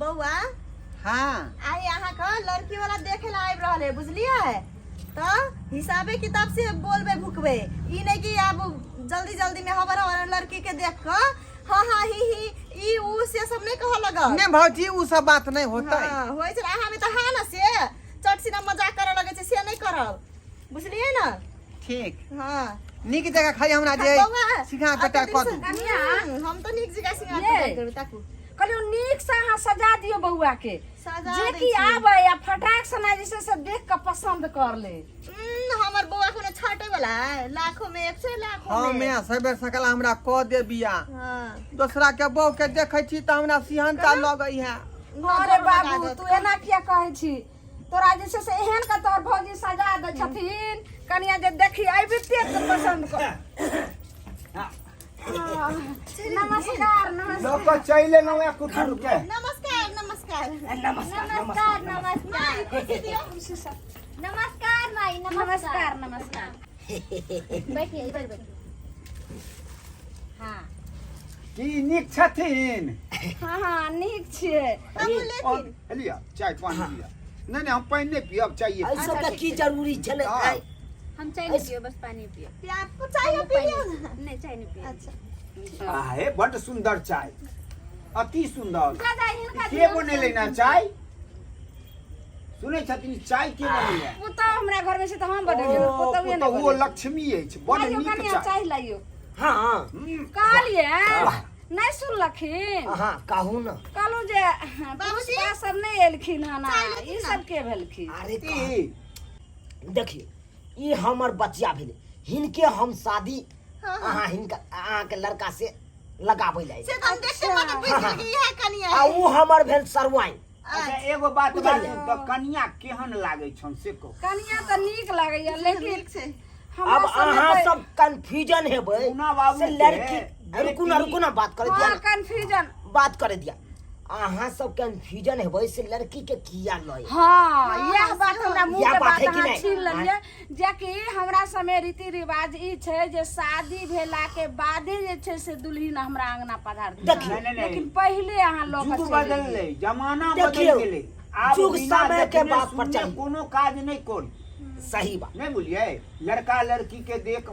बौआ। हाँ। आइ अहाँके लड़की वाला देखे ला आबि रहल है, बुझलियै? तऽ हिसाबे किताब से बोलबै भुकबै, ई नहि कि आब जल्दी जल्दी में हबर हबर लड़की के देख कऽ हाँ हाँ ही ही ई ऊ से सब नहीं कहऽ लगल। नहीं भौजी, उ सब बात नहीं होतै। हाँ, होइ छै अहाँ में तऽ हाँ न से चट सिना मजाक करऽ लगै छै, से नहीं करब, बुझलियै ने? ठीक। हाँ। नीक जगह खाली हमरा जे बौआ, सिंघार पटा अते कऽ दिन दू। से- कनिया। हम तऽ नीक जगह सिंघार ये। पटा करबै, ताकू। कहलियौ नीक से अहाँ सजा दियौ बौआ के, सजा जे दै कि छी। आबै आ फटाक से जे छै से देख के पसंद कर ले। हमर बौआ कोनो छाटे वाला है, लाखों में एक छै, लाखों हाँ में। मैं सबेर सकल हमरा कऽ दे बिया। हाँ। दोसरा के बहू के देखै छी तऽ हमरा सिहनता लगै है। अरे बाबू, तू एना किया कहै छी? तोरा जे छै से एहन के तोहर भौजी सजा दै छथिन कनिया जे देखी अबिते तऽ पसंद कर। हाँ, नमस्कार नमस्कार। लोक चलि एलहुँ हेँ कुटुम्ब के। नमस्कार नमस्कार। नमस्कार नमस्कार नमस्कार। कुर्सी दियौ। नमस्कार माई। नमस्कार नमस्कार। बैठिए, इधर बैठिए। हाँ। की नीक छथिन? हाँ हाँ, नीक छियै। हमहूँ लेथिन। लिअ चाय पानी लिअ। नहीं नहीं, हम पानि नहीं पियब, चाहिए। एहि सबके की जरूरी छलै? हाँ। आइ हम चाय नहीं पियो, बस पानी पियो। प्याज चाय पी लियौ ने। नहीं, चाय नहीं पियो। अच्छा। आहे, बड्ड सुंदर चाय, अति सुंदर। हिनका जाय, हिनका के दियौ। बनेलै ना चाय? सुनै छथिन, चाय के बनेलै? पुतहु हमरा घर में छै तऽ हम बनेलियै, ओ, पुतहुए नहि पुतहुओ बनेलै। लक्ष्मी अछि, बड्ड लाइयो नीक कनिया, चाय। चाय लाइयो। हाँ। कहलियै नहि सुनलखिन? हाँ, कहू न। कहलहुँ जे बाबूजी? पुष्पा सब नहि एलखिन हन, चाय लेथिन ई ना? सब के भेलखिन? अरे ई देखियौ, ई हमर बचिया भेलै, हिनके हम शादी हाँ, हाँ। अहाँ हिनका अहाँके लड़का से लगाबै लए। से तऽ हम देखते मात्र बुझि गेलियै कि इएह कनिया आ है। उ हमर भेल सरवाइन। अच्छा, एगो बात बुझलियै? बाजू तऽ कनिया केहन लागै छन से कहू। कनिया तऽ नीक लागैया, लेकिन नीक छै। हमरा अब सबमे अहाँ तऽ- सब कंफ्यूजन हेबै मुन्ना बाबू से के लड़की, बेटी- रुकू ना, रुकू ना, बात करे दिया हाँ ना। कंफ्यूजन बात करे दिया। अहाँ सब कंफ्यूजन हेबै से लड़की के किया लय। हाँ, यह बात हमरा मुंह इएह के बात बात है कि अहाँ नहि? छीन लेलियै, जेकि हमरा समय रीति रिवाज ई छै जे शादी भेला के बादे जे छै से दुल्हिन हमरा अंगना पधार। देखियौ। नहीं, नहीं, नहीं। लेकिन पहिले अहाँ लऽ युग कऽ चलि बदललै, एलियै। जमाना बदलि देखियौ, गेलै। आब युग बिना समय के देखने बात पर सुनने चाही। कोनो काज नहि करी। सही बात। नहि बुझलियै? लड़का लड़की के देख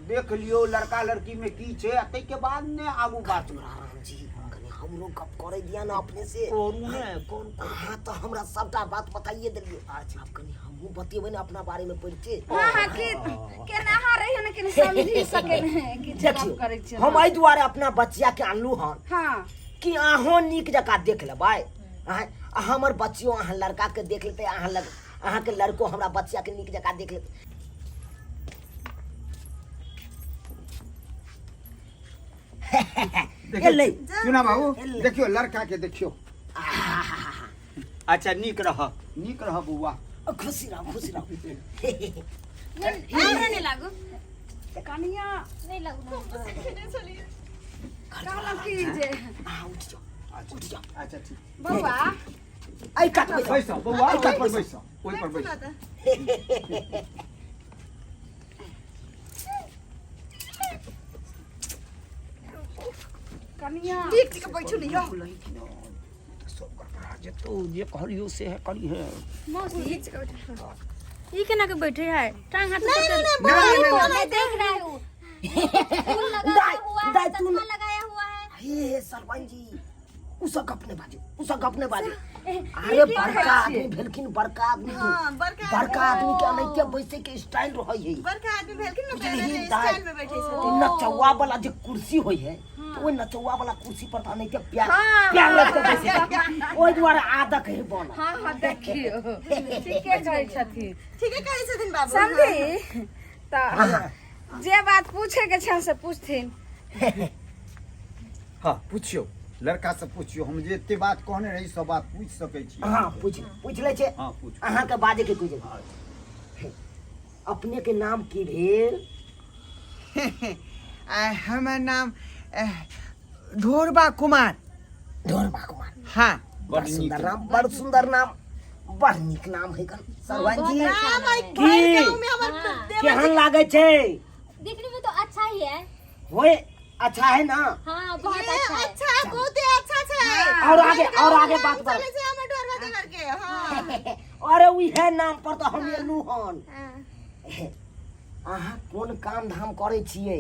देख लियौ, लड़का लड़की में की छै, आ ताहिके बाद ने आगू बात। राम जी, कनि हमरो गप करे दिया ना अपने से। करू ने, करू। अहाँ तऽ हमरा सबटा बात बताइए देलियै। अच्छा, आब कनि हमहूँ बतेबै ने अपना बारे में परिचय। हाँ हाँ, की केना अहाँ रहियो ने कनि समझि सकै ने कि गप करै देखियौ, छियै। हम एहि दुआरे अपना बचिया के अनलहुँ हन हाँ कि अहों नीक जकाँ देख लेबै आँय, आ हमर बच्चियो अहाँ लड़का के देख लेतै, अहाँ लग अहाँके लड़को हमरा बच्चिया के नीक जकाँ देख लेतै। देखियौ, एलै। सुना बाबू, देखियौ लड़का के देखियौ। अच्छा, नीक रह, नीक रह बौआ। खुशी रहू, खुशी रहू। हमरा नहीं लागू। कनिया नहीं लागू। कहलहुँ की जे अहाँ उठि जाउ। अच्छा, उठि जाउ। अच्छा ठीक। बौआ। एहि कात बैसू। बैसो बौआ, ओहि पर बैसो, ओहि पर बैठू बैसो। ना तऽ। कनिया ठीक ठीक, बैठू ने यौ। सब गड़बड़ा जेतौ, जे कहलियौ से करी है। मौसी, ई केना के बैठे है? टांग हाथ नहीं नहीं नहीं, नहीं, नहीं, बौआ, नहीं। मैं देख रहा हूँ, फूल लगाया दाई, हुआ है, दाई, तू चश्मा लगाया हुआ है। हे सरपंच जी, उ सब गप नहि बाजू, उ सब गप नहि बाजू। अरे की बड़का कहै आदमी छियै? भेलखिन, बड़का आदमी। हाँ, बड़का बड़का आदमी के एनाहिते बैसे के स्टाइल रहै है। बड़का आदमी भेलखिन ने, बुझलिही पहिले दाई? स्टाइल में बैठे छथिन। नचौआ वाला जे कुर्सी होइ है, तऽ ओहि नचौआ वाला कुर्सी पर तऽ एनाहिते प्यार हाँ, प्यार लग के बैसै छै। ओहि दुआरे आदत है बनल। हाँ हाँ, देखियौ, ठीके कहै छथिन। ठीके कहै छथिन बाबू। समझी तऽ जे बात पूछे के छनि से पूछथिन। हाँ, पूछियौ लड़का से, पूछियौ। हम जे एते बात कहने रही सब बात पूछि सकै छी। हाँ, पूछ पूछ लै छै। हाँ, पूछ। अहाँके बाजे के कोई जरूरत। अपने के नाम की भेल? आ, हमर नाम ढोरबा कुमार। ढोरबा कुमार? हाँ। बड़ बड़ नीक सुंदर नाम, बड़ सुंदर नाम, बड़ नीक नाम है गन सरवन जी। नाम है की? भरि गाँव में हमर देवर। केहन लागै छै? देखने में तो अच्छा ही है। होए। अच्छा है ना? हाँ बहुत ये अच्छा है। अच्छा है, बहुत ही अच्छा छै। और आगे और आगे बात बढ़। चलै छै हमर डोरवा देवर के। हाँ। अरे उहे नाम पर तो हम एलू हन। हाँ। अहाँ कोन काम धाम करै छियै?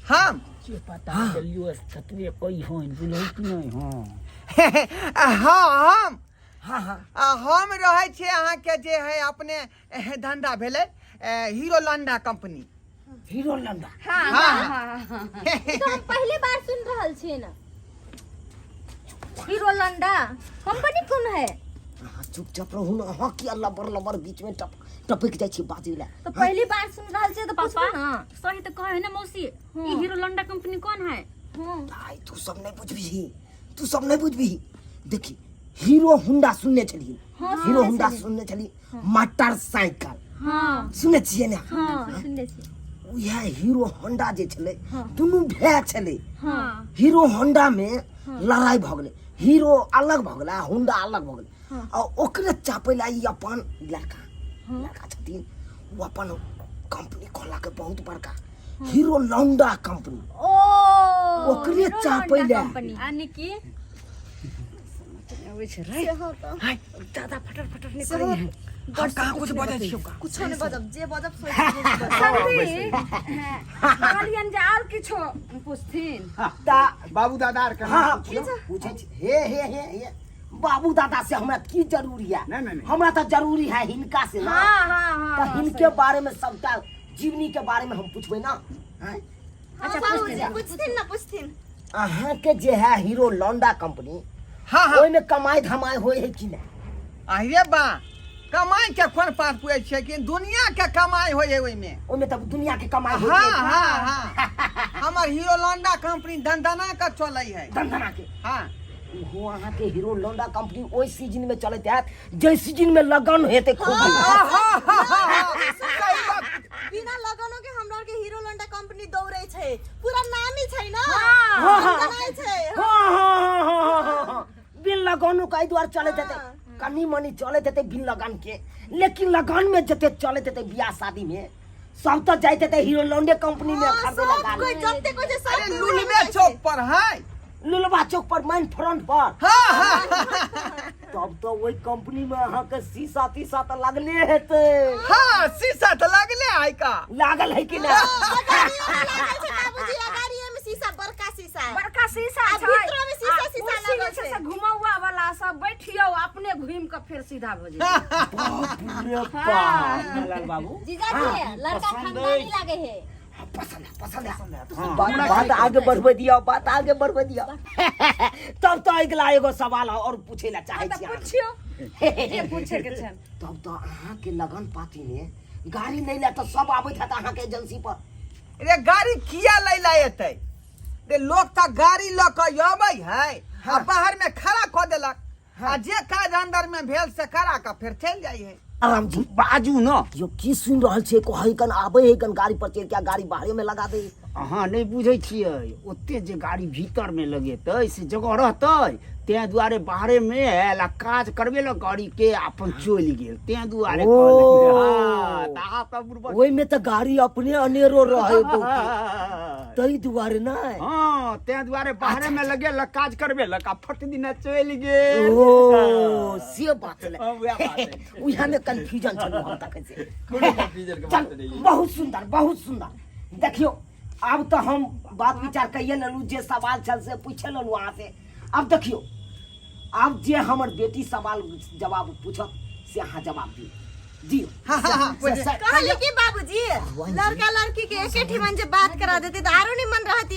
हम से पता चलियो ततबे कही हन बुझै कि नहि? हँ हाँ हम हाँ हाँ आ, हम रहै छियै अहाँके जे है अपने धंधा भेलै हीरो लंडा कंपनी। हीरो लंडा? हाँ। हाँ। हाँ हाँ। ई तो हम पहली बार सुन रहल छियै ना, हीरो लंडा कंपनी कोन है? अहाँ चुपचाप रहू ना। अहाँ किया लबर लबर बीच में टप टपकि जाइ छी बाजै लए? तो पहली बार सुन रहल छियै तो पापा सही तो कहे ना मौसी, ई हीरो लंडा कंपनी कौन है? भाई तू सब नहीं बुझबिही, तू सब नहीं बुझबिही। देखी हीरो होंडा सुनने छलियै? हीरो होंडा सुनने छली, मोटरसाइकिल। हाँ। सुनने छियै ने? हाँ सुनने छियै। उएह हीरो होंडा जे छलै दुनू भाय छलै। हाँ। हीरो होंडा में लड़ाई भऽ गेलै, हीरो अलग भऽ गेलै आ होंडा अलग भऽ गेलै। आ ओकरे चापै ला ई अपन लड़का लड़का छथिन, ओ अपन कंपनी खोललकै बहुत बड़का हीरो लौंडा कंपनी। ओ ओकरे हीरो चापै लौंडा लए। कंपनी। आ निकी अबै छै रे दादा, फटर फटर नहि करै है। हम कहाँ कुछ बजै छियौ का? कुछो नहि बजब, जे बजब सोचि। संदी कहलियनि जे आर किछो पुछथिन? ता बाबू दादा आर के हाँ नाम पुछियौ। पूछै छी। हे हे हे हे, बाबू दादा से हमरा की जरूरी है? नहीं, नहीं, नहीं। हमरा तऽ जरूरी है हिनका से ना। हाँ हाँ हाँ। तऽ हिनके बारे में सबटा जीवनी के बारे में हम पूछबै ना? हैं? अच्छा बाबूजी पूछथिन ना, पूछथिन। अहाँके जे है हीरो लौंडा कंपनी, हाँ हाँ, ओहिमे कमाई धमाई होइ है कि नहि? अरे बा, कमाई के कोन पास पुए छै कि दुनिया के कमाई होइ है ओहिमे। ओहिमे तऽ दुनिया के कमाई होइ हाँ है। हाँ हाँ, हमर हीरो लौंडा कंपनी दनदना के चलै है। दनदना के। हाँ। ओहो अहाँके हीरो लौंडा कंपनी ओहि सीजन में चलैत हैत जै सीजन में लगन हेतै खूब। सही बात। बिना लगनो के हमरा के हीरो लंडा कंपनी दौड़े छै, पूरा नामी छै ना। हाँ, हाँ। दनदनाइ छै। हाँ हाँ हाँ हाँ हाँ, बिन लगनो के एहि दुआरे चलैत हेतै। कनी मनी चलैत हेतै बिन लगन के, लेकिन लगन में जते चलैत हेतै, बियाह शादी में सब तऽ जाइत हेतै हीरो लौंडे कंपनी में हाँ, खरीदे ला सब गाड़ी। कोई जते कोई छै, सब अरे कोई लुलबे उहे चौक पर है। लुलबा चौक पर मेन फ्रंट पर? हाँ हाँ। तब तो ओहि कंपनी में अहाँके शीशा तीसा तऽ लगले हेतै। हाँ, शीशा तऽ लगले है का। लागल है कि ना? अगाड़ियो में लागल छै बाबूजी, अगाड़ियो में शीशा, बड़का शीशा। बड़का शीशा आ छै। भीतरो में शीशा आ शीशा कुर्सी लागल जे छै छै। से घुमौआ वाला, सब बैठियौ अपने घुमि कऽ फेर सीधा भऽ जेतै। बाप रे बाप। लाल बाबू जीजाजी लड़का पसंद खानदानी अछि। लागे है। हाँ, पसंद है, पसंद है। हाँ, बात हमरा बात आगे बढ़बै दियौ, बात आगे बढ़बै दियौ। तब तऽ अगिला एगो सवाल और पूछै ला चाहै तऽ छी अहाँ। पुछियौ जे पूछे के छनि। तब तऽ अहाँके लगन पाती में गाड़ी नहि ले तऽ सब आबैत हैत अहाँके एजेंसी पर? रे गाड़ी किया लै ला एतै रे? लोग तऽ गाड़ी लऽ कऽ अबै है आ बाहर में खड़ा कऽ देलक, आ जे काज अंदर में भेल से करा कऽ फेर चलि जाइ है। आराम जी। बाजू न। यो की सुनि रहल छियै? कहै कन आबै है कन गाड़ी पर चढ़ि के गाड़ी बाहरे में लगा दे। अहाँ नहि बुझै छियै, ओते जे गाड़ी भीतरमे लगेतै से जगह रहतै? तें दुआरे बाहरेमे आयल आ काज करबेलक गाड़ीके आ अपन चलि गेल, तें दुआरे ओ। कहलक। हँ, तऽ अहाँ सब बुड़बक। ओहिमे तऽ गाड़ी अपने अनेरो रहै बहुते, ताहि दुआरे नहि। हँ, तें दुआरे बाहरेमे लगेलक, काज करबेलक आ फट दिना चलि गेल। ओ से बात छलै। हँ, उएह बात अछि। उएहमे कंफ्यूजन छलहुँ हम तखन से। कोनो confusion के बात चल नहि अछि। बहुत सुंदर, बहुत सुंदर। देखियौ आब तऽ हम बात विचार कहिए लेलहुँ, जे सवाल छल से पूछे लेलहुँ अहाँ से। आब देखियौ, आब जे हमर बेटी सवाल जवाब पूछत से अहाँ जवाब दियौ, दियौ। हाँ, हाँ, हाँ, से- से- कहली कि बाबूजी लड़का लड़की के एके ठिमन जे बात करा देते तऽ आरो निमन रहती।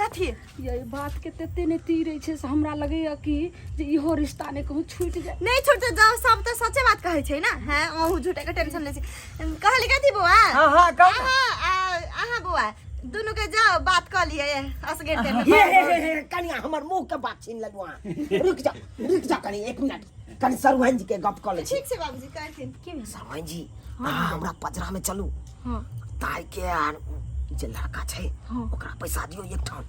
कथी ये बात के तते ने तीरै छै से हमरा लगैया कि जे इहो रिश्ता ने कहूँ छूटि जाय। नहीं छूटते जाओ, सब तऽ सच्चे बात कहै छै ना। हैं अहूँ झूठे के टेंशन लै छी। कहली कथी बौआ? हाँ हाँ, कह। अहाँ अहाँ बौआ दुनू के जाओ बात कऽ लिअ असगेर के। हे हे हे हे, कनिया हमर मुंह के बात छीन लेलहुँ अहाँ। रुकि जाउ, रुकि जाउ कनि एक मिनट, कनि सरवहन जी के गप कऽ लै छी। ठीक छै बाबूजी, करथिन। सरवहन जी, अहाँ हमरा पजरा में चलू। हाँ। ताई के आर जे लड़का छै हाँ। ओकरा पैसा दियौ एक ठाम,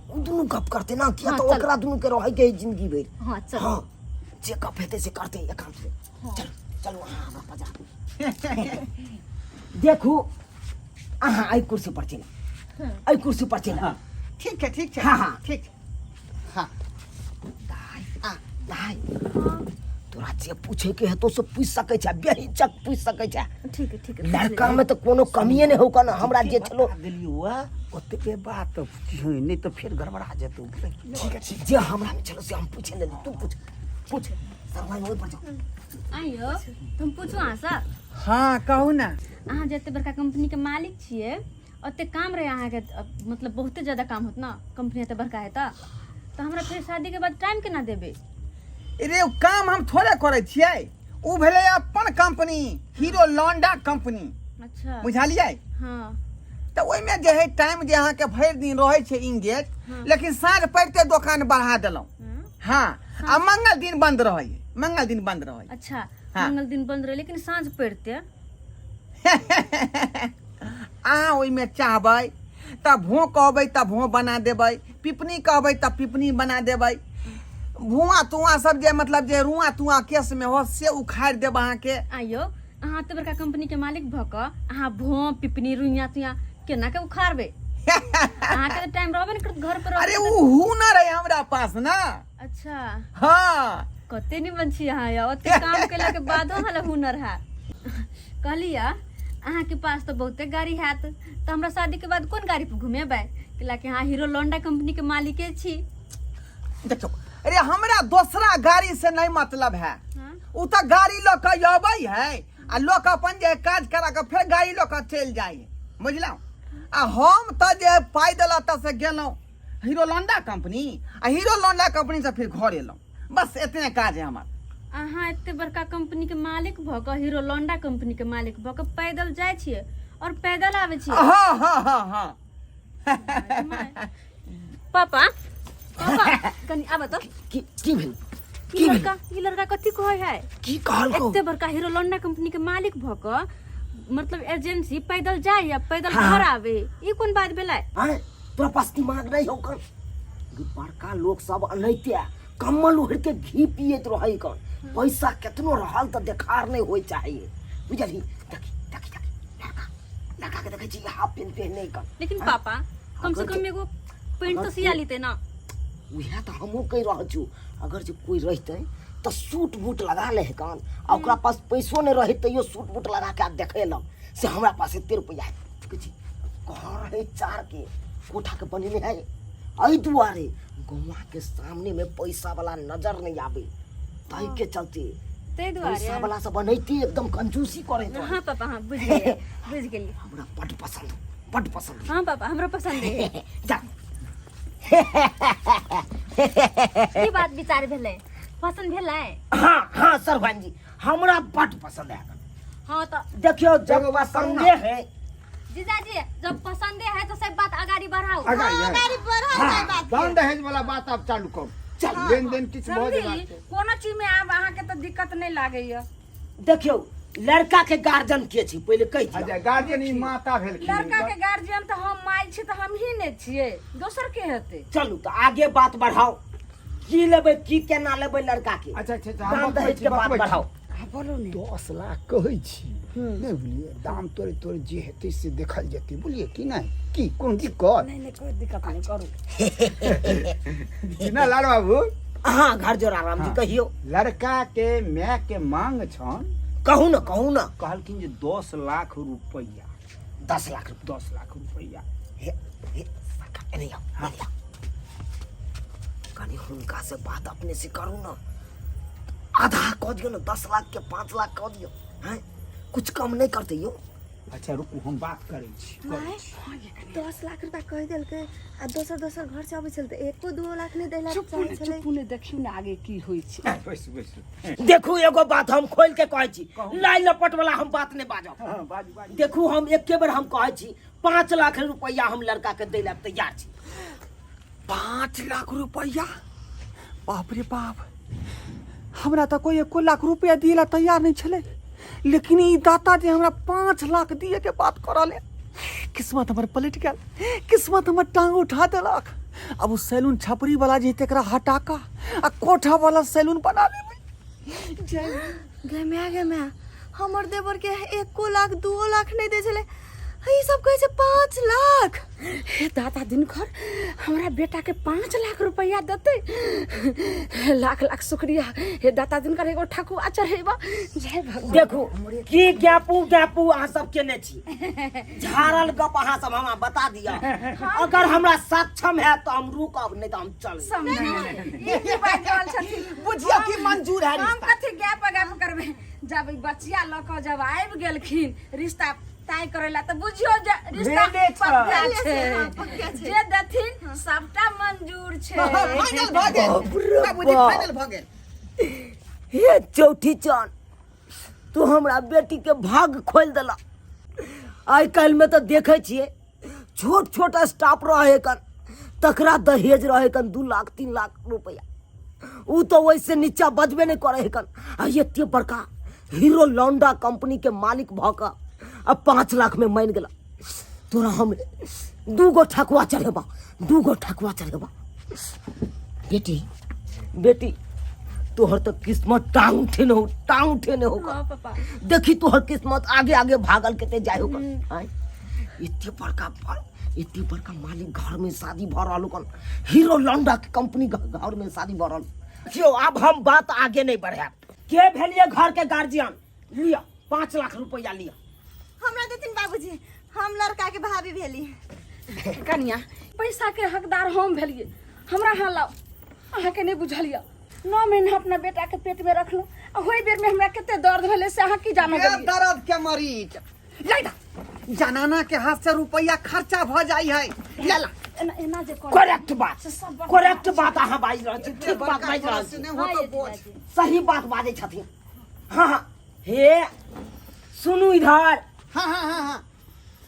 ओ दुनू गप करते ना, किया हाँ, तऽ चल। ओकरा दुनू के रहै के है जिंदगी भरि। हाँ चल। हाँ, जे गप हेतै से करते एकांत से। चलू चलू अहाँ हमरा पजरा। देखू अहाँ एहि कुर्सी पर चलि आउ। एहि कुर्सी पर चलि आउ। ठीक छै, ठीक छै। हाँ, हाँ। ठीक छै। हाँ। दाइ, आ, दाइ, तोरा जे पूछे के हेतौ से पूछि सकै छै, बेहिचक पूछि सकै छै। ठीक है, ठीक है। लड़का में तऽ कोनो कमिए नहि होगा ना, हमरा जे छलो बता देलियौ आ ओतबे बात पुछियौ, नहि तऽ फेर गड़बड़ा जेतौ। ठीक है, ठीक। जे हमरा में छलो से हम पूछे लेली, तू पूछ, पूछ। सरवाई ओहि पर जाओ। आइयो तुम पूछू अहाँ से। हाँ, कहू ना। अहाँ जते बड़का कंपनी के मालिक छियै, ओते काम रहे अहाँके, मतलब बहुते ज्यादा काम होत ना, कंपनी एते बड़का है तऽ हमरा फेर शादी के बाद टाइम केना देबै? अरे ओ काम हम थोड़े करै छियै, ओ भेलै अपन कंपनी, हीरो लॉन्डा कंपनी। अच्छा। बुझलियै? हाँ। तऽ ओहिमे जे है टाइम जे अहाँके भरि दिन रहै छै इंगेज, लेकिन साँझ पड़िते दोकान बढ़ा देलहुँ। हाँ। हाँ, आ मंगल दिन बंद रहै, मंगल दिन बंद रहै। अच्छा। हाँ। मंगल दिन बंद रहे, लेकिन साँझ पड़ते अहाँ ओहिमे चाहबै तऽ भों कहबै तऽ भों बना देबै, पिपनी कहबै तऽ पिपनी बना देबै, भुआ तुआ सब जे मतलब जे रुआ तुआ केशमे हो से उखाड़ि देब अहाँके। आइयो अहाँ एते बड़का कंपनी के मालिक भऽ कऽ अहाँ भों पिपनी रुइया तुइया केना के उखाड़बै? अहाँके तऽ टाइम रहबे ने करत घर पर। अरे ओ हुनर है हमरा पास ना। अच्छा। हाँ। कते निमन छी अहाँ यौ, ओते काम केला के बादो अहाँ लग हुनर है। कहलियै अहाँके पास तऽ बहुते गाड़ी हैत, तऽ हमरा शादी के बाद कोन गाड़ी पर घुमेबै? कैलाकि अहाँ हीरो लोंडा कंपनी के मालिके छी। देखियौ, अरे हमरा दोसरा गाड़ी से नहीं मतलब है। हाँ? उ तऽ गाड़ी लऽ कऽ अबै है आ लोक अपन जे काज करा कऽ फेर गाड़ी लऽ कऽ चलि जाइ है, बुझलहुँ? आ हम तऽ जे पाइ देलक तऽ से गेलहुँ हीरो लोंडा कंपनी, आ हीरो लोंडा कंपनी से फिर घर एलहुँ, बस एतने काज है हमर। अहाँ एते बड़का कंपनी के मालिक भऽ कऽ, हीरो लोंडा कंपनी के मालिक भऽ कऽ पैदल जाइ छियै और पैदल आबै छियै? हाँ, हाँ, हाँ, हाँ। पापा, पापा कनि आब तऽ। की की भेल? ई की भेल? लड़का, ई लड़का कथी कहै है? की कहलकौ? एते बड़का हीरो लोंडा कंपनी के मालिक भऽ कऽ मतलब एजेंसी पैदल जाय या पैदल हाँ। घर आवे, ई कोन बात भेलै? आँय, तोरा पास दिमाग नहीं हो कन? बड़का लोग सब अनैते कम्बल ओढ़ के घी पियत रहै कन, पैसा केतनो रहल तऽ देखार नहीं होय चाहिए, बुझलही? देखी देखी देखी, लड़का लड़का के देखै छी हाफ पेंट पहनने कन। लेकिन पापा कम से अगर कम जे- एगो पेंट अगर तो सिया कोई- लेते ना। उएह तऽ हमहूँ कहि रहल छी, अगर जे कोइ रहितै तऽ सूट बूट लगा ले कान, आ ओकरा पास पैसो नहि रहै तैयो सूट बूट लगा के आ देखेलक से हमरा पास एते रुपैआ है। देखै छी घर है चार के कोठा के बनेने है, एहि दुआरे गौवा के सामने में पैसा वाला नजर नहीं आबे, ताहि के चलते ताहि दुआरे पैसा वाला सब बनैते एकदम कंजूसी करे। हाँ पापा, हाँ, बुझि गेलियै, बुझि गेलियै। हमरा बड पसंद, बड पसंद। हाँ पापा, हमरा पसंद है। जा। की बात विचार भेलै? पसंद भेलै? हाँ हाँ सरवान जी, हमरा बड पसंद है। हाँ तो देखियो जब एगो बात करू ना। पसंदे है जीजाजी, जब पसंदे है तो सब बात अगाड़ी बढ़ाओ। अगाड़ी है। गाड़ी बढ़ल जाय बात के। दान दहेज वाला बात आब चालू करू। चल। लेन देन किछु भऽ समझी जेबाक छै। कोनो चीज में आब अहाँके तऽ दिक्कत नहीं लागैया। देखियो लड़का के गार्जियन के छी पहिले कहि दियौ। अच्छा, गार्जियन ई माता भेलखिन। लड़का के गार्जियन तऽ हम माय छी, तऽ हमही ने छियै, दोसर के हेतै? चलू तऽ आगे बात बढ़ाओ, की लेबै की केना लेबै लड़का के। अच्छा, अच्छा, अच्छा, हम दान बतबै दहेज छी, के बात बतबै छी। बढ़ाओ। हाँ, बोलू ने। 10 लाख कहै छी, नहि बुझलियै? दाम तोड़े तोड़े जे हेतै से देखल जेतै, बुझलियै कि नहि? की कोनो दिक्कत? नहीं नहीं, कोई दिक्कत नहीं, करू। की ना लाल बाबू? हाँ, घर जोड़ा राम जी। हाँ। कहियो। लड़का के माय के मांग छन। कहू ना, कहू ना। कहलखिन जे 10 लाख रुपैआ। 10 लाख रुपैआ? 10 लाख रुपैआ। हे हे सरकार, एने आओ, एने आओ। कनी हुनका से बात अपने से करू ना, आधा कऽ दियौ ने, 10 लाख के 5 लाख कऽ दियौ, हैं, कुछ कम नहीं करते यौ। अच्छा रुकू, हम बात करै छी, करै छी। 10 लाख रुपया कहि देलकै आ दोसर दोसर घर से अबै छल तऽ एको दू लाख नहि दै ला चुप्पू चाहै ने, छलै। चुप्पू ने, देखियौ ने आगे की होइ छै। बैसू, बैसू। देखू एगो बात हम खोल के कहै छी, लाइ लपट वाला हम बात नहीं बाजब। हाँ, बाजू, बाजू। देखू हम एके बेर हम कहै छी, 5 लाख रुपया हम लड़का के दै ला तैयार छी। 5 लाख रुपया? बाप रे बाप, हमरा तऽ कोई 1 लाख रुपया दिए ला तैयार नहीं छलै, लेकिन ई दाता जे हमरा 5 लाख दिए के बात करल है, किस्मत हमर पलटि गेल, किस्मत हमर टांग उठा देलक। अब ओ सैलून छपरी वाला जे तकरा हटा कऽ आ कोठा वाला सैलून बना लेबै। जय गे माय, गे माय, हमर देवर के 1 लाख 2 लाख नहीं दै छलै, ई सब कहै छै 5 लाख। हे दादा दिनकर, हमरा बेटा के 5 लाख रुपया देते। लाख लाख शुक्रिया हे दाता दिनकर। एगो ठकुआ चढ़ेबा, जय भगवान। देखू की गैपू गैपू अहाँ सब केने छी। झाड़ल गप अहाँ सब हमरा बता दिअ। अगर हमरा सक्षम है तो हम रुकब, नहीं तो हम चल। ई की बाजि रहल छथिन? बुझियौ कि मंजूर है हम रिश्ता। कथी गैप गैप करबै? जब ई बचिया लऽ कऽ जब आबि गेलखिन रिश्ता तय करे ला, तऽ बुझियौ जे रिश्ता भेले छै। पक्का भेले छै, छै। हाँ, पक्का छै। जे देथिन सबटा मंजूर छै। फाइनल भऽ गेल। बाप रे बाबूजी। बाप। फाइनल भऽ गेल। हे चौठी चान, तू हमरा बेटी के भाग खोलि देला। आइ काल्हि में तऽ देखै छियै, छोट छोट स्टाफ रहे कन, तकरा दहेज रहे कन 2 लाख 3 लाख रुपया। उ तो वैसे नीचा बजबे नहीं करे कन, आ एते बड़का हीरो लौंडा कंपनी के मालिक भऽ कऽ आ 5 लाख में मानि गेला। तोरा हम 2 गो ठकुआ चढ़ेबा, 2 गो ठकुआ चढ़ेबा। बेटी, बेटी, तोहर तो किस्मत टांग उठेने हो, टांग उठेने हो। हाँ पापा। देखी, तोहर किस्मत आगे आगे भागल केते जाय हो। आय एते बड़का एते बड़का मालिक घर में शादी भऽ रहल कन, हीरो लौंडा के कंपनी घर में शादी भऽ रहल। देखियौ, आब हम बात आगे नहीं बढ़ायब। के भेलिए घर के गार्जियन? लिअ, 5 लाख रुपया लिअ। हमरा देथिन बाबूजी, हम लड़का के भाभी भेली। कनिया, पैसा के हकदार हम भेलिए, हमरा यहाँ लाओ। अहाँके नहीं बुझल यऽ, 9 महीना अपना बेटा के पेट में रखलहुँ आ ओहि बेर में हमरा कते दर्द भेलै से अहाँ की जानो ये गेलियै। दर्द के मरीज ले, जनाना के हाथ से रुपया खर्चा भ जाई है, ले ला। एना एना जे करब, करेक्ट बात। से सब बड़ करेक्ट बात अहाँ बाजि रहल छी, ठीक बात बाजि रहल छी। नहीं हो तो बोझ। सही बात बाजै छथिन। हाँ हाँ, हे सुनू इधर। हाँ हाँ हाँ हाँ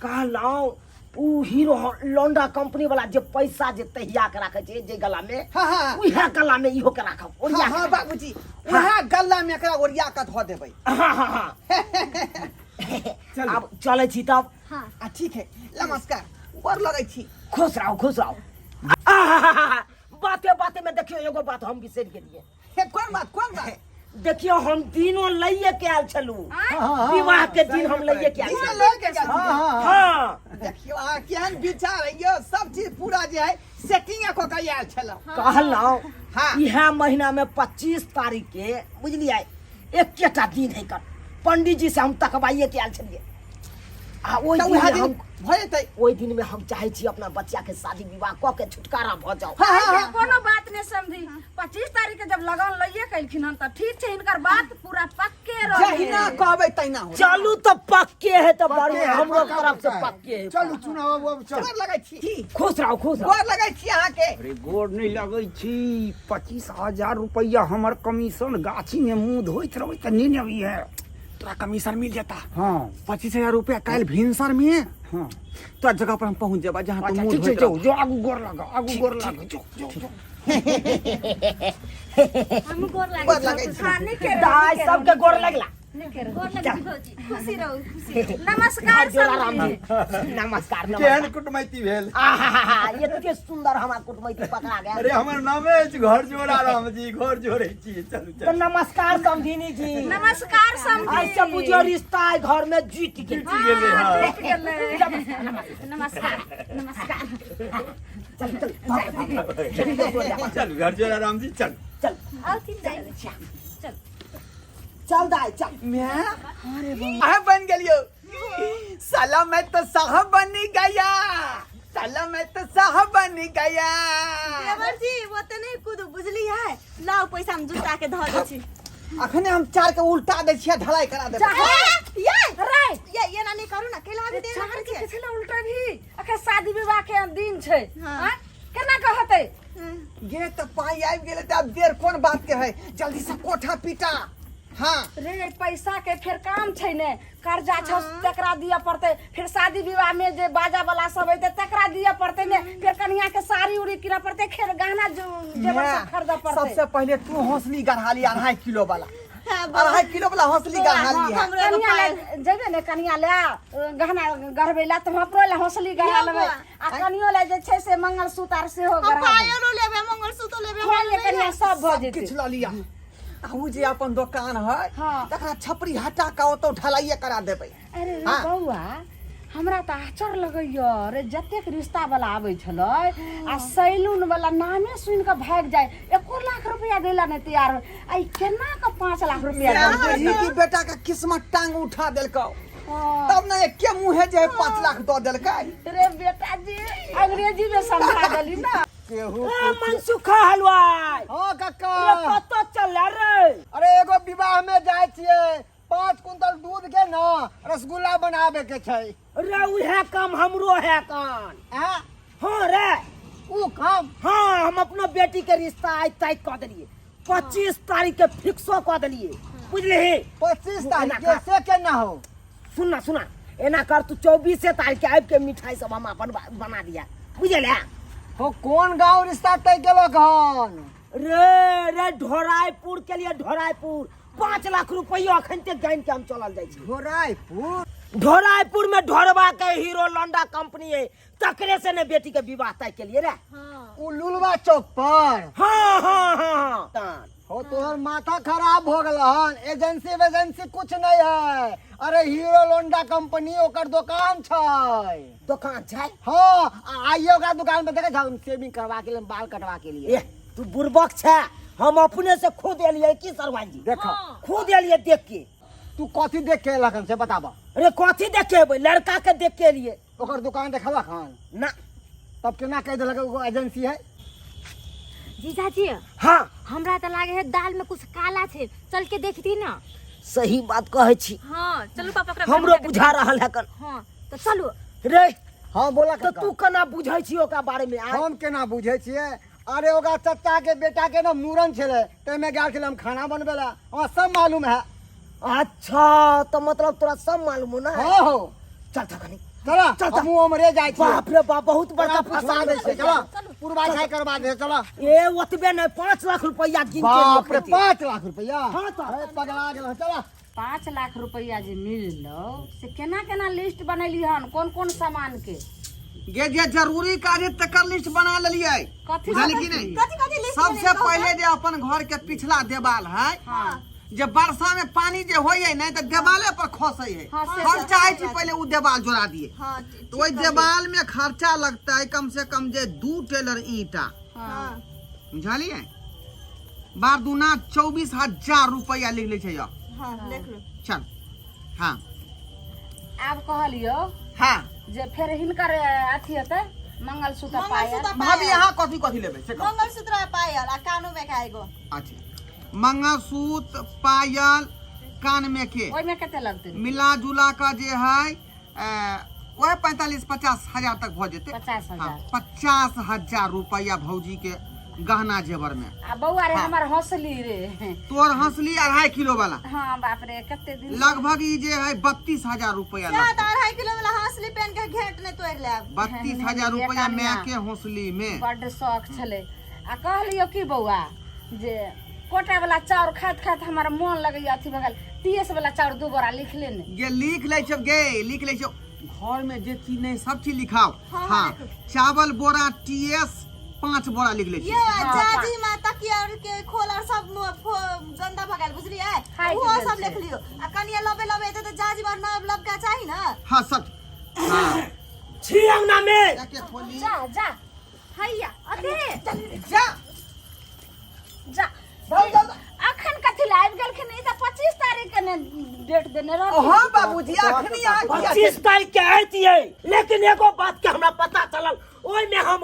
कहलहुँ, उ हीरो लौंडा कंपनी वाला जे पैसा जे तहिया के राखै छै जे गला में, हाँ हाँ उएह गला में इहो के राखब, ओरिया हाँ के। बाबूजी, वएह गल्ला में एकरा ओरिया के धऽ देबै। हाँ हाँ हाँ आब चलै छी तब। आ ठीक है, नमस्कार, गोर लगै छी। खुश रहो, खुश रहो। आहाहाहा, बाते बाते में देखियो, एगो बात हम बिसरि गेलियै। हे, कोन बात, कोन बात? देखियो, हम दिनो लइए के आयल छलू। विवाह के दिन हम लइए के आयल दिनो छलू। लऽ के गेल छी? हाँ। देखियौ अहाँ केहन विचार है यौ, सब चीज पूरा जे है सेटिंग कऽ के आयल छलहुँ। कहलहुँ, हाँ। इएह महीना में 25 तारीख के, बुझलियै, एकेटा दिन है कर, पंडित जी से हम तकवाइए के आयल छलियै आ ओहि तऽ दिन उएह में दिन हम भऽ जेतै। ओहि दिन में हम चाहै छी अपना बच्चा के शादी विवाह कऽ के छुटकारा भऽ जाओ। हाँ हाँ हाँ कोनो बात नहीं समझी, 25 तारीख के जब लगन लइए कैलखिन हन तऽ ठीक छै, हिनकर बात पूरा पक्के रहे। जहिना कहबै तहिना हो। चलू तऽ पक्के है तऽ बड़ी पक्के है, हमरो पक्का, तरफ से पक्का है। पक्के है। चलू चुनाव बाबू, अब चल। गोर लगै छी। खुश रहो, खुश रहो। गोर लगै छी अहाँके। अरे गोर नहि लगै छी, 25,000 रुपैआ हमर कमीशन। गाछीमे मुँह धोइत रहबै तऽ नहि ने अबैए। तोरा कमीशन मिल जेता। हाँ। 25,000 रुपया काल्हि भिनसर में तोरा जगह पर हम पहुंच जेबा जहाँ तू अच्छा मुंह ठीक छै। धोइत जो रहबा। जो, आगू गोर लाग, आगू गोर लाग, जो जो जो। हमहूँ गोर लागै गोर लगै छी। हाँ, नीके रहू, दाइ नीके रहू, सबके गोर लगला। नीके रहू। गोर लगै छी भौजी। खुशी रहू, खुशी रहू। नमस्कार जोड़ा राम समधी। जी, नमस्कार। केहन नमस्कार। कुटमैती भेल? आहाहाहा, एते सुंदर हमरा कुटमैती पकड़ा गया। अरे हमर नामे अछि घर जोड़ा राम जी, घर जोड़ै छी। चलू। तो चलू। नमस्कार समधिनी जी। नमस्कार समधी। ऐसे बुझियो रिश्ता है घर में जीत गेल। जीत गेलै। हाँ। जीत गेलै। नमस्कार, नमस्कार। चल चल, चल। चलू घर जोड़ा राम जी, चल। चल। आउथिन दाइ। चल। चल दाइ, चल। मैं साहब बन गेलियो साला, मैं तो साहब बन गया साला, मैं तो साहब बन गया। देवर जी, वो तो नहीं कूदू, बुझली है? लाओ पैसा, हम जुटा के धऽ दै छी। अखने हम चार के उल्टा दै छियै, ढलाई करा देबै। ये रे। ये ये ना नहीं करू ना, केला भी देना। चार के कथी ला उल्टा भी? अखन शादी विवाह के दिन छै। हाँ। आँय? केना कहतै? गे, तऽ पाई आबि गेलै तऽ आब देर कोन बात के है? जल्दी से कोठा पीटा। हाँ। रे, पैसा के फेर काम छै ने, कर्जा छौ तकरा दिअ पड़तै, फेर शादी विवाह में जे बाजा वाला सब अइतै तकरा दिअ पड़तै ने, फेर कनिया के साड़ी उड़ी किनऽ पड़तै, फेर गहना जेवर सब खरीदऽ पड़तै। सबसे पहले तू हौसली गढ़ा ली, 2.5 किलो वाला। हाँ, 2.5 किलो वाला हौसली गढ़ा ली है। हमरो एगो कनिया पायल। ले जेबै ने, कनिया ले गहना गढ़बै ला, तऽ हम अपनो ले हौसली गढ़ा यौ लेबै। बौआ। आ कनियो ले जे छै से मंगलसूत्र आर सेहो हम गढ़ा देबै। पायलो लेबै, मंगलसूत्र लेबै। हाँ, ये कनिया सब भऽ जेतै। किछु लऽ लिअ। आ उ जे अपन दोकान है, हाँ। तकरा छपरी हटा के ओतौ ढलाइए करा देबै। अरे रे हाँ। बौआ, हमरा तऽ आश्चर्य लगैया रे, जतेक रिश्ता वाला आबै छलै आ सैलून वाला नामे सुनि कऽ भागि जाय, एको लाख रुपया दै ला नहि तैयार होय, आ ई केना कऽ 5 लाख रुपया देलकै? ई की बेटा के किस्मत टांग उठा देलकौ, तब ने एके मुँहे जे 5 लाख दऽ देलकै। रे बेटा जी, अंग्रेजी में समझा देली ना। केहू ए मनसुखा हलवाई। हाँ कक्का। रे कतऽ चल रे? अरे एगो विवाह में जाय छियै, 5 कुंटल दूध के ना रसगुल्ला बनावे के छै। रे उहे काम हमरो है कान। हैं? हाँ रे ऊ काम? हाँ, हम अपना बेटी के रिश्ता आज तय कऽ देलिए, 25 तारीख के फिक्सो कऽ देलिए, बुझलिही? 25 तारीख एना के कर। से केना हो? सुन ना, सुना, एना कर तू 24 तारीख के आबि के मिठाई सब हम अपन बना दिया, बुझल है? हो कोन गांव रिश्ता तय केलक हन? रे रे ढोरायपुर के लिए, ढोरायपुर 5 लाख रुपया अखन तक गाइन के हम चलल जाइ छी। ढोरायपुर? ढोरायपुर में ढोरबा के हीरो लौंडा कंपनी है, तकरे से ने बेटी के विवाह तय के लिए रे। उ लुलवा चौक पर? हाँ हाँ हाँ हाँ। हो तोहर माथा खराब हो गल हन, एजेंसी वेजेंसी कुछ नहीं है। अरे हीरो लोंडा कंपनी ओकर दुकान छै। दुकान छै? हाँ, आइए ओकरा दुकान पे देखे छौ, सेविंग करवा के लिए, बाल कटवा के लिए। ए तू बुड़बक छै, हम अपने से खुद एलिए की सरवान जी? देखो। खुद एलिए देख के। तू कथी देख के एलक हन से बताबा। अरे कथी देख के एबै, लड़का के देख के एलिए। ओकर दुकान देखलक हन? ना। तब केना कहि देलक एगो एजेंसी है? जीजाजी। हाँ। हमरा तऽ लागे है दाल में कुछ काला छै, चल के देखती ना। सही बात कहै छी। हाँ चलू पापा, ओकरा घर हमरो में जाके बुझा रहल है कन। हाँ तऽ चलू। रे। हाँ बोला तऽ काका। तू केना बुझै छी ओकरा बारे में? आँय? हम केना बुझै छियै? अरे ओकरा चचा के बेटा के ना मूड़न छलै, ताहिमे गेल छलै हम खाना बनबै ला, हमरा सब मालूम है। अच्छा तो मतलब तोरा सब मालूम हो ना? हाँ हो। चल चल कनी। चला, चल, चल। हमहूँ उमरे जाइ छियै। बाप रे बाप, बहुत बड़का तोरा फंसा पुछवा दै दै छै। छियै, चला। पुरबा छाई करवा दे, चला। ए ओतबे नहि, 5 लाख रुपया गिन के बाप रे, रखै छै। 5 लाख रुपया? हाँ तो। अरे पगला गेल, चला। 5 लाख रुपया जे मिललो से केना केना लिस्ट बनेली हन, कोन कोन सामान के? गे जे जरूरी काज है तकर लिस्ट बना लेलियै। कथी बुझलियै सब कि नहि? कथी कथी लिस्ट सबसे बनेलियै कहू पहिले तऽ? जे अपन घर के पिछला देवाल है, हाँ। जे वर्षा में पानी जे होइए नहि तऽ देवाले पर खसै है। हाँ, से हम तऽ चाहे छी पहिले उ देवाल जोड़ा दिए। हाँ, तो ओहि देवाल में खर्चा लगतै कम से कम जे 2 टेलर ईंटा। हाँ। बुझलियै? बार दूना 24,000 रुपया लिख लै छै यौ। हाँ, लिख लो। चल। हाँ। आब कहलियौ हाँ। जे फेर हिनकर अथी हेतै मंगलसूत्र पायल। मंगलसूत्र भाभी पायल। अहाँ कथी कथी लेबै से कहू। मंगलसूत्र आ पायल आ कानो में का एगो। अच्छा, मंगलसूत्र पायल कान में के ओहिमे कते लगतै? मिला जुला कऽ जे है वएह 45-50 हजार तक भऽ जेतै। 50,000। हाँ, 50,000 रुपया भौजी के गहना जेवर में। आ बौआ रे, हाँ। हमर हौसली रे। तोर हौसली 2.5 किलो वाला। हाँ बाप रे, कते दिन लगभग ई जे है 32,000 रुपया सएह लगतै। तऽ 2.5 किलो वाला हौसली पहन के घेंट नहि तोड़ि लेब। 32,000 नहीं, रुपया नहीं, माय के हौसली में। बड्ड शौक छलै। आ कहलियौ की बौआ जे कोटा वाला चाउर खाइत खाइत हमर मोन लगैया अथी भऽ गेल, टीएस वाला चाउर 2 बोरा लिख ले ने। गे लिख लै छौ, गे लिख लै छौ, घर में जे चीज नहीं सब चीज लिखाओ। हाँ, हाँ, चावल बोरा टीएस 5 बोरा लिख लै छी। ये जाजी माँ तकिया और के खोल और सब गंदा भऽ गेल, बुझलियै? फाटि ओहो गेल सब छै। लिख लियौ। आ कनिया लबे लबे एतै तऽ जाजी माँ नव लबका चाही ने। हाँ सब। हाँ। छी अंगना में। जाके खोली। जा जा। हैया अते। जा। जा। अखन कथी ला आबि गेलखिन? ई तऽ 25 तारीख के ने डेट देने रहथिन। हाँ बाबूजी, अखनी अहाँ किया 25 तारीख के ऐतियै, लेकिन एगो बात के हमरा पता चलल, ओहि में हम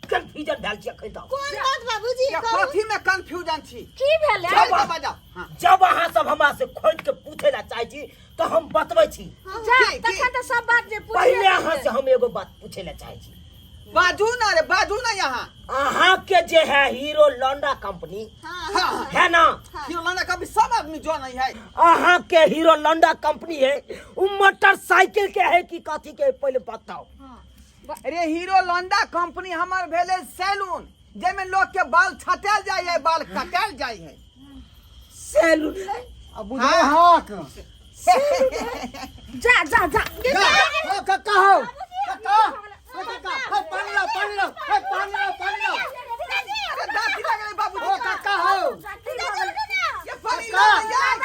कंफ्यूजन भेल छी अखन तक। कोन बात बाबूजी? या कहू। कथी में कंफ्यूजन छी? की भेलै? चल तऽ बजाउ। हाँ। जब अहाँ सब हमरा से खोजि के पूछे ला चाहै छी तऽ हम बतबै छी। जा, की, की? तखन तऽ सब बात जे पुछिए पहिले अहाँ लेबै। से हम एगो बात पूछे ला चाहै छी। बाजू ना रे, बाजू ना यहाँ। अहाँ के जे है हीरो लौंडा कंपनी हाँ, है ना? हीरो लौंडा कंपनी सब आदमी जानै है। अहाँ के हीरो लौंडा कंपनी है, उ मोटरसाइकिल के है कि कथी के है, पहिले बताओ। अरे हीरो लौंडा कंपनी हमर भेलै सैलून, जाहिमे लोग के बाल छटायल जाइ है, बाल कटायल जाइ है। सैलून है? अब बुझले हक। जा जा जा। जा, ओ कक्का हो। कक्का, ओ कक्का, हे पानी लाओ, पानी लाओ, हे पानी लाओ, पानी लाओ। अरे दाँती लगलै बाबूजी। ओ कक्का हो। ये पानी लाओ यार।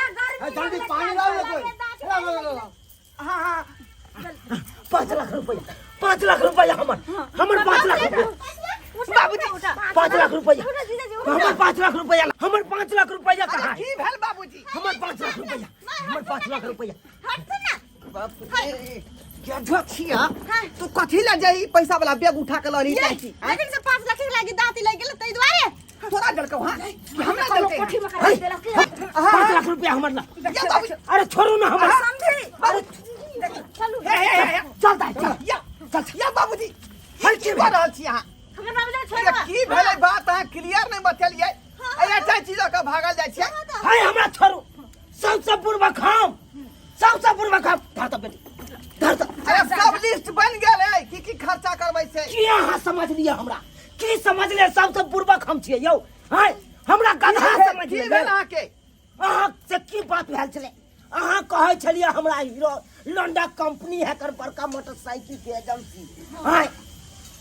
हे जल्दी पानी लाओ ना कोई। लाओ, लाओ, लाओ, लाओ। हाँ, हाँ। 5 लाख रुपया, 5 लाख रुपया हमर, हमर 5 लाख रुपया। बाबूजी। 5 लाख रुपया हमर, 5 लाख रुपया हमर, 5 लाख रुपया कहाँ है? की भेल बाबूजी? हमर 5 लाख रुपया, हमर 5 लाख रुपया। बाप रे, क्या छिया तू? कथी ला जाई पैसा वाला बैग उठा के लड़ी जाइ छी? लेकिन से 5 लाख के लागी दांत लग गेल तै दुआरे। तोरा देलकौ? हां, कि हमरा देलकै? कोठी में करा देलक की? 5 लाख रुपया हमर ला। या बाबूजी। अरे छोड़ू ना हमर। बाबू, हे हे हे, हे। चल दाइ, चल। या चल। या बाबूजी, हल की भऽ रहल छी अहाँ? हमर बाबूजी छोड़। ये की भेलै बात, अहाँ क्लियर नहि बतेलियै। अरे चाची लऽ कऽ भागल जाइ छियै। हाय, हमरा छोड़ू। सबसे बुढ़बा खाम, सबसे बुढ़बा खाम। धर तऽ बेटी, धर तऽ। अरे सब लिस्ट बनि गेल है, की की खर्चा करबै से। की अहाँ समझ लिअ हमरा? की समझ लिअ? सबसे बुढ़बा हम छियै यौ। हाय, हमरा गधा समझ की लिअ? भेल अहाँके? अहाँ से की बात भेल छलै? अहाँ कहै छलियै हमरा हीरो लोंडा कंपनी है कर बड़का मोटरसाइकिल के एजेंसी। हाय,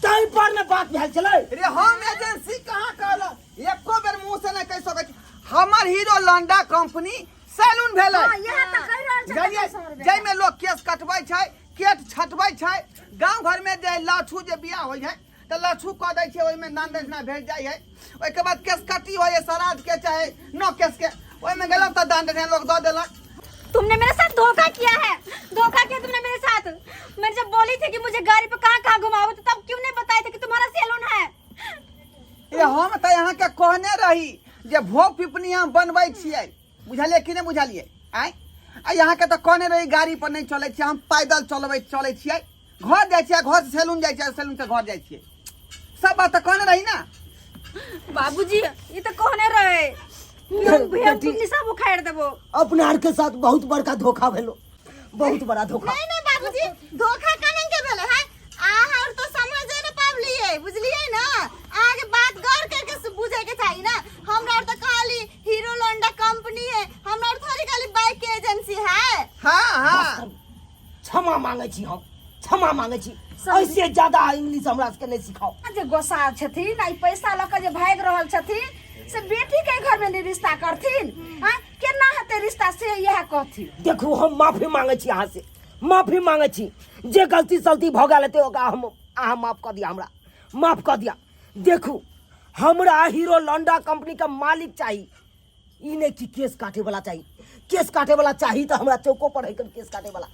ताहि पर ने बात भेल छलै। रे, हम एजेंसी कहाँ कहलहुँ? एको बेर मुँह से नहि कहि सकै छी। हमर हीरो लंडा कंपनी सैलून भेलै। हां, इएह तऽ कहि रहल छै। बुझलियै? जाहिमे लोक केश कटबै छै, केश छटबै छै। गाँव घरमे जे लहछू जे बियाह होइ है तऽ लहछू कऽ दै छै, ओहिमे दान दक्षिणा भेट जाइ है। ओहिके बाद केश कटी होइ है, श्राद्ध के चाहे नौ केश के, ओहिमे गेलहुँ तऽ दान दक्षिणा लोक दऽ देलक। तुमने मेरे साथ धोखा किया है, धोखा किया तुमने मेरे साथ। मैं जब बोली थी कि मुझे गाड़ी पे कहाँ कहाँ घुमाओ, तो तब क्यों नहीं बताए थे कि तुम्हारा सैलून है? ए, हम तऽ अहाँके कहने रही जे भोग पिपनी हम बनबै छियै, बुझलियै कि नहि बुझलियै? आँय, आ अहाँके तऽ कहने रही गाड़ी पर नहि चलै छियै हम, पैदल चलबै चलै छियै। घर जाइ छियै, घर से सैलून जाइ छियै, सैलून से घर जाइ छियै। सब बात तऽ कहने रही ना? बाबूजी, ये तो कहने रहे भैया, तुमने सब उखाड़ देबो। अपना आर के साथ बहुत बड़का धोखा भेलो, बहुत बड़ा धोखा। नहीं नहीं बाबूजी, धोखा कने के भेलै है? अहाँ और तो समझे न पाबलियै, बुझलियै ना? अहाँके बात गौर करके बुझे के चाही ना। हमरा और तो कहली हीरो लोंडा कंपनी है, हमरा और थोड़ी कहली बाइक के एजेंसी है। हाँ हाँ। क्षमा मांगे छी हम, क्षमा मांगे छी। ऐसे ज्यादा इंग्लिश हमरा सबके नहीं सिखाओ। जे गोसा छथिन आ ई पैसा लऽ कऽ जे भागि रहल छथिन, से बेटी के घर में नहि रिश्ता करथिन? आँय, केना हेतै रिश्ता, से इएह कहथिन। देखू, हम माफी मांगे छी अहाँ से, माफी मांगे छी। जे गलती सलती भऽ गेल हेतै, ओकरा हम अहाँ माफ कऽ दिअ, हमरा माफ कऽ दिअ। देखू, हमरा हीरो लॉन्डा कंपनी के मालिक चाही, ई नहि कि केस काटे वाला चाही। केस काटे वाला चाही तऽ हमरा चौको पर है केस काटे वाला।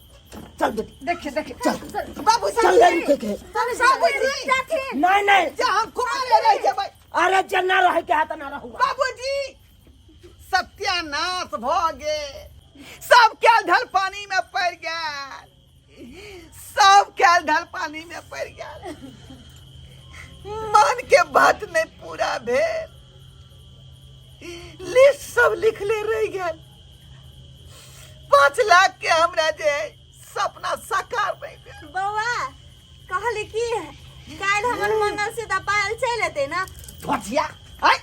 चल बेटी। देखिए देखिए। चल। बाबू। चल ले, रुके के। बाबूजी। जाथिन। नहीं नहीं। जे हम कुमारे रहि जेबै। अरे जेना रहे के है तऽ ना रहू। बाबूजी, सत्यानाश भऽ गेल। सब कैल धल पानी में पड़ि गेल, सब कैल धल पानी में पड़ि गेल। मन के बात नहीं पूरा भेल, लिस्ट सब लिखले रहि गेल। 5 लाख के हमरा जे सपना साकार नहीं भेल। बौआ, कहली की, काल्हि हमर मंगलसूत्र पायल चलि एतै ना? भचिया, आय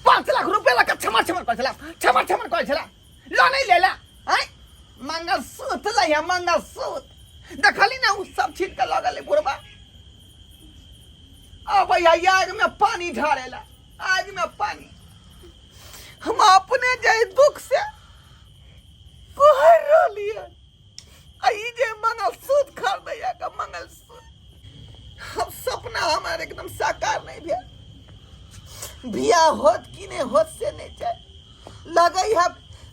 5 लाख रुपया लऽ कऽ छमर छमर करै छला, छमर छमर करै छला, लऽ नहीं लेला। आय मंगलसूत्र लै है मंगलसूत्र। देखली ना, उ सब छीन के लऽ गेलै बुढ़बा। अब आग में पानी ढारेला, आग में पानी। हम अपने जे दुख से कुहर रहलियै, आ ई जे मंगलसूत्र खरीदैया का मंगलसूत्र। हम सपना हमार एकदम साकार नहीं भेल। बियाह होत कि नहीं होत से नहीं जाए, लगे है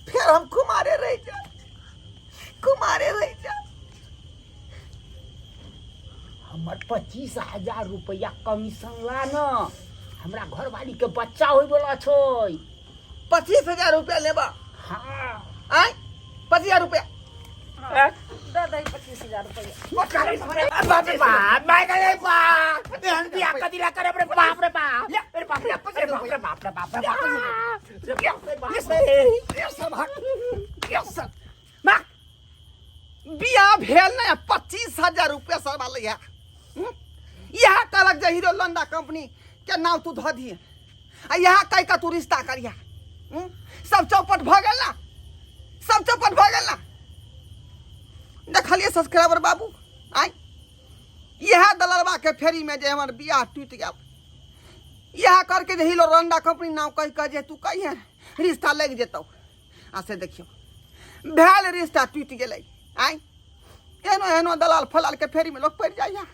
फिर हम कुमारे रह जाए, कुमारे रह जाए। हमर 25,000 रुपैआ कमीशन ला न, हमरा घरवाली के बच्चा होय वाला छै। 25,000 रुपया लेबा? हाँ। आय, 25,000 रुपया? दऽ दही 25,000 रुपैआ। बाप रे बाप, my गए बाप, एहन बियाह कथी ला करे? रे बाप रे बाप, रे बाप रे बाप रे बाप रे बाप रे बाप रे बाप रे बाप रे। ना बियाह भेल नहीं, 25,000 रुपया सरवा लैया। इएह कहलक जे हीरो लोंडा कंपनी के नाम तू धऽ दिहे आ इएह कहि कऽ तू रिश्ता करिहा। सब चौपट भऽ गेल ना, सब चौपट भऽ गेल ना। देखलियै सब्सक्राइबर बाबू, आय इएह दलरबा के फेरी में जे हमर बियाह टूटि गेल। इएह करके जे हीरो लोंडा कंपनी नाम कहि कऽ जे तू कहिहे रिश्ता लागि जेतौ, आ से देखियौ भेल, रिश्ता टूटि गेलै। आय एहनो एहनो दलाल फलाल के फेरी में लोग पड़ जाइया।